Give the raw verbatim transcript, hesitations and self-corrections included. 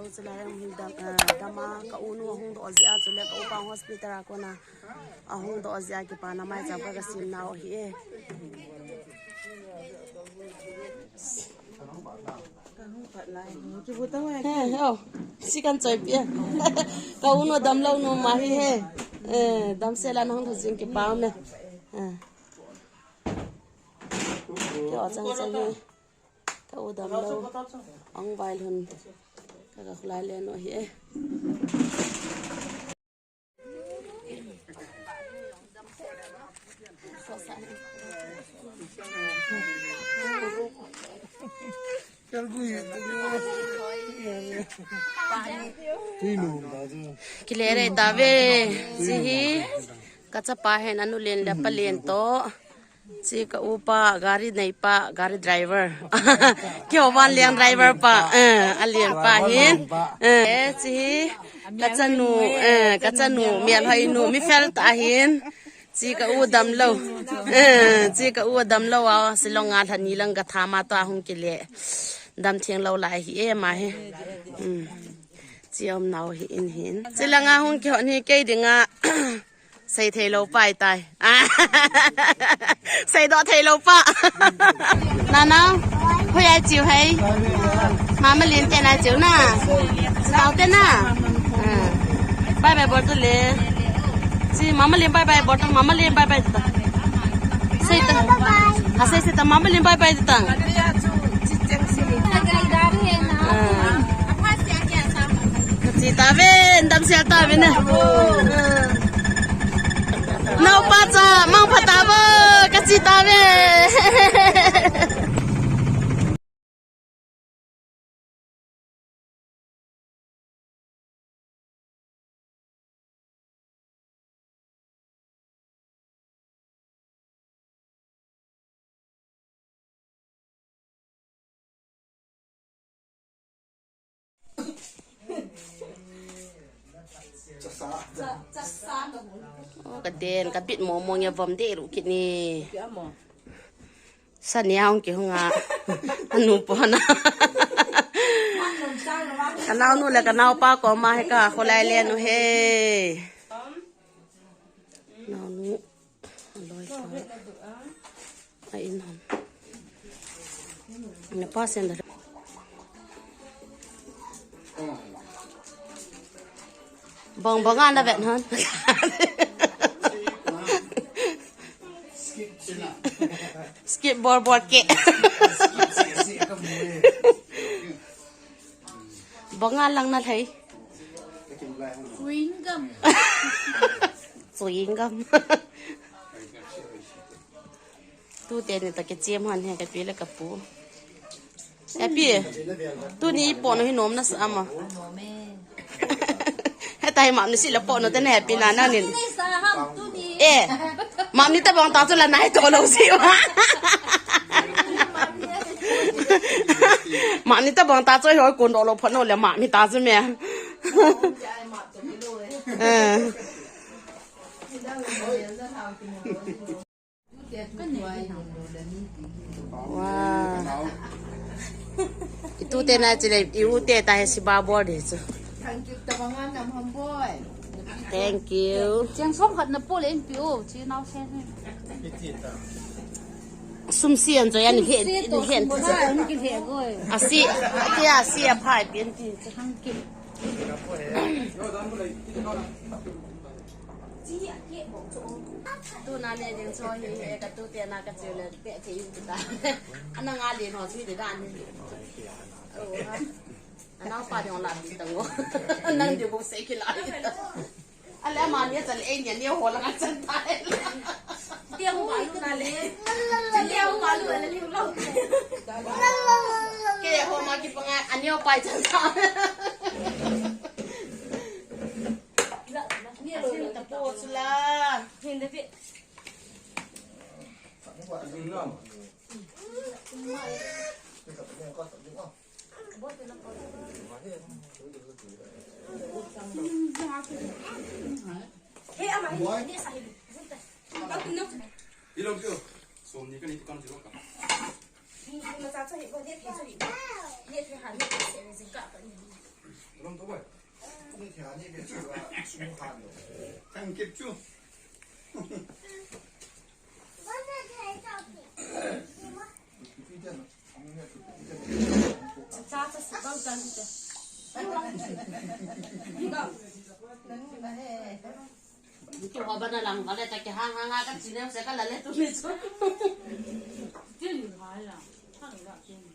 Chulai a hin dam, ah, dam a ka u nu ahung doh jeh a, chule ka upa hospital a kona ahung doh jeh a kipana maicham ka, ka sem nau ahi e. Eh, oh, si kan choi pia. Ka u nu damlou nu ma hi he. Eh, damsel a nahung lhun jing kipa ume. Eh. Kio chang chang hi. Ka u damlou. Ong vai lhun. Ka, ka khulai le nu hi e. Kile re tave, si hi, ka chapa hin anu len le pa len to. Si ka upa, gari neipa, gari driver. Kio van liang driver pa, eh, alen pa hin. Eh, si hi, ka chanu, eh, ka chanu, mial hoi nu, mi fel ta hin. Chi ka u damlou. Eh, chi ka u damlou a, Shillong a lhani lang ka thama to a hung kile. Dam theng lou lai hi e ma hi. Hmm. Chi um nau hi in hin. Chi langa hung kihon hi kei dinga. Sei thei lou pa i tai. Ah. Sei doh thei lou pa. Nana, hoi ai chiu hai. Mama Lim te na chiu na. Tao te na. Ah. Bye bye bol tu le. Si Mama Lim bye bye bol tu, Mama Lim bye bye ta. Sei ta. Ha sei sei ta Mama Lim bye bye ta. Ah. Ka chi ta ve, dam sia ta ve ne. Ah. Nau pa cha, mang pha ta vo, ka chi ta ve. Oh, ka den, ka bit mo mo nge vom de ru kit ni. Sania hung kihung a. Anu pona. Ka naonu le ka naopa koma hi ka kholai le nu he. Naonu. Aloi pa. A in hon. Na pa sen da. Bong bong ana vet hon. Skip bol bol ke. Bong a lang na thei. Chewing gum. Chewing gum. Tute ni ta ke chem hon he ka pi le ka pu. Happy. Tuni i pono hi nom na sa ama. He ta hi mam ni si la pono te na happy na na nin. Eh. Mam ni ta bong ta chu la nai to lo si wa. Mam ni ta bong ta chu ho kun do lo phono le mam ni ta chu me. Eh. Wow. Itu te na chile, iu te ta he siba bol de chu. Thank you, tabang a nam ham boy. Thank you. Cheng som khat na pu le in pi u, chi nau sen. Sum si an jo yan he, he. Asi, ti asi a phai pi an ti. Thank you. Tuna ne ding cho hi, eh, ka tute na ka chiu le, te te in ta. Ana nga le no, chi de dan ni. Oh, ha. Ana pa ding la ni ta ngo. Nang de bo se ki la. Ale ama ni cha le, eh, ni, ni ho la nga chan ta. Te ho ma lu na le. Te ho ma lu na le lo. Ke ho ma ki pa nga, ani ho pa chan ta. Rom to bai. Pung thia ni be chu la sung han lo. Thang kip chu. Cha cha si bang tan te. Tu ho bana lang ka le ta ke hang hang a ka chine se ka la le tu ni chu. Tin ha la. Hang la tin.